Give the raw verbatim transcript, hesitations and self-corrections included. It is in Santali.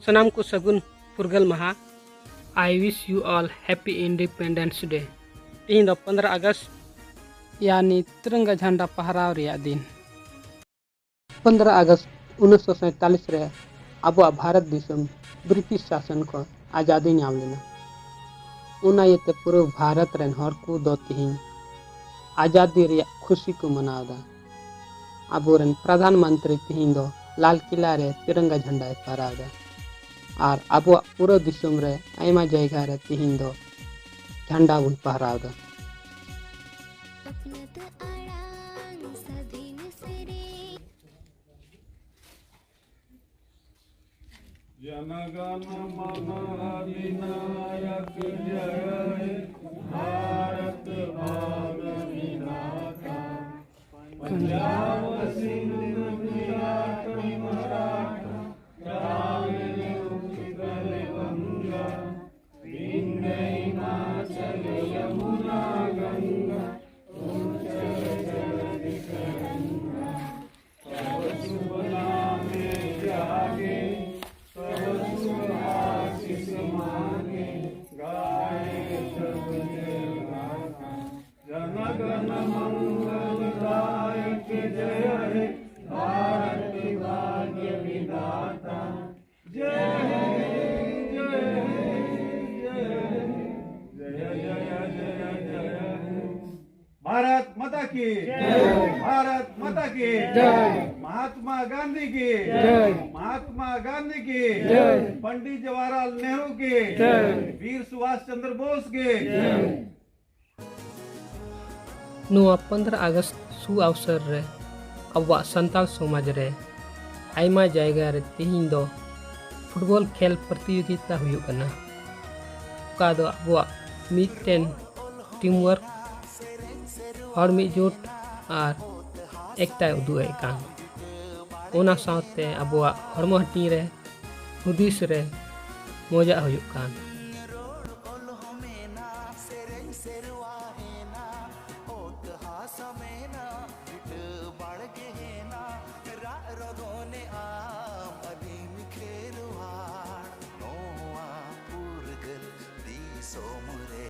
ᱥᱟᱱᱟᱢ ᱠᱚ ᱥᱟᱹᱜᱩᱱ ᱯᱷᱩᱨᱜᱟᱹᱞ ᱢᱟᱦᱟ᱾ I wish you all happy Independence Day. ᱛᱤᱦᱤᱧ ᱫᱚ ᱯᱚᱱᱫᱽᱨᱚ ᱟᱜᱚᱥᱴ, ᱭᱟᱱᱤ ᱛᱤᱨᱚᱝᱜᱟ ᱡᱷᱟᱱᱰᱟ ᱯᱟᱦᱨᱟᱣ ᱨᱮᱭᱟᱜ ᱫᱤᱱ᱾ ᱯᱚᱱᱫᱽᱨᱚ ᱟᱜᱚᱥᱴ ᱩᱱᱤᱥᱥᱚ ᱥᱟᱸᱭᱛᱟᱞᱤᱥ ᱨᱮ ᱟᱵᱚᱣᱟᱜ ᱵᱷᱟᱨᱚᱛ ᱫᱤᱥᱚᱢ ᱵᱨᱤᱴᱤᱥ ᱥᱟᱥᱚᱱ ᱠᱷᱚᱱ ᱟᱡᱟᱫᱤ ᱧᱟᱢ ᱞᱮᱱᱟ᱾ ᱚᱱᱟ ᱤᱭᱟᱹᱛᱮ ᱯᱩᱨᱟᱹ ᱵᱷᱟᱨᱚᱛ ᱨᱮᱱ ᱦᱚᱲ ᱠᱚ ᱫᱚ ᱛᱤᱦᱤᱧ ᱟᱡᱟᱫᱤ ᱨᱮᱭᱟᱜ ᱠᱷᱩᱥᱤ ᱠᱚ ᱢᱟᱱᱟᱣ ᱮᱫᱟ᱾ ᱟᱵᱚᱨᱮᱱ ᱯᱨᱚᱫᱷᱟᱱ ᱢᱚᱱᱛᱨᱤ ᱛᱤᱦᱤᱧ ᱫᱚ ᱞᱟᱞ ᱠᱤᱞᱟ ᱨᱮ ᱛᱤᱨᱚᱝᱜᱟ ᱡᱷᱟᱱᱰᱟᱭ ᱯᱷᱟᱦᱨᱟᱣ ᱮᱫᱟ᱾ ᱟᱨ ᱟᱵᱚᱣᱟᱜ ᱯᱩᱨᱟᱹ ᱫᱤᱥᱚᱢ ᱨᱮ ᱟᱭᱢᱟ ᱡᱟᱭᱜᱟ ᱨᱮ ᱛᱤᱦᱤᱧ ᱫᱚ ᱡᱷᱟᱱᱰᱟ ᱵᱚᱱ ᱯᱷᱟᱦᱨᱟᱣ ᱮᱫᱟ᱾ ᱟᱯᱱᱟᱹᱛ ᱟᱲᱟᱝ ᱥᱟᱹᱫᱷᱤᱱ ᱥᱮᱨᱮᱧ᱾ जनगण मन अधिनायक जय हे, भारत भाग्य विधाता। पंजाब सिंध गुजरात मराठा, द्राविड़ उत्कल बंगा, विंध्य हिमाचल यमुना गंगा, उच्चल जलधि तरंगा। तब शुभ नामे जागे, तब शुभ आशीष मांगे, गाए तब जय गाथा। जनगण मंगल दायक जय हे, भारत भाग्य विधाता। जय हे, जय हे, जय हे, जय जय जय जय जय हे। भारत माता की जय। भारत माता की जय। महात्मा गांधी की जय। महात्मा गांधी की जय। पंडित जवाहरलाल नेहरू की जय। वीर सुभाष चंद्र बोस की जय। ᱱᱚᱣᱟ ᱯᱚᱱᱫᱽᱨᱚ ᱟᱜᱚᱥᱴ ᱥᱩ ᱟᱣᱥᱚᱨ ᱨᱮ ᱟᱵᱚᱣᱟᱜ ᱥᱟᱱᱛᱟᱲ ᱥᱚᱢᱟᱡᱽ ᱨᱮ ᱟᱭᱢᱟ ᱡᱟᱭᱜᱟ ᱨᱮ ᱛᱮᱦᱮᱧ ᱫᱚ ᱯᱷᱩᱴᱵᱚᱞ ᱠᱷᱮᱞ ᱯᱨᱚᱛᱤᱡᱳᱜᱤᱛᱟ ᱦᱩᱭᱩᱜ ᱠᱟᱱᱟ, ᱚᱠᱟ ᱫᱚ ᱟᱵᱚᱣᱟᱜ ᱢᱤᱫᱴᱮᱱ ᱴᱤᱢ ᱣᱟᱨᱠ, ᱦᱚᱲ ᱢᱤᱫ ᱡᱳᱴ ᱟᱨ ᱮᱠᱛᱟᱭ ᱩᱫᱩᱜ ᱮᱫ ᱠᱟᱱ, ᱚᱱᱟ ᱥᱟᱶᱛᱮ ᱟᱵᱚᱣᱟᱜ ᱦᱚᱲᱢᱚ ᱦᱟᱹᱴᱤᱧ ᱨᱮ ᱦᱩᱫᱤᱥ ᱨᱮ ᱢᱚᱡᱟᱜ ᱦᱩᱭᱩᱜ ᱠᱟᱱ᱾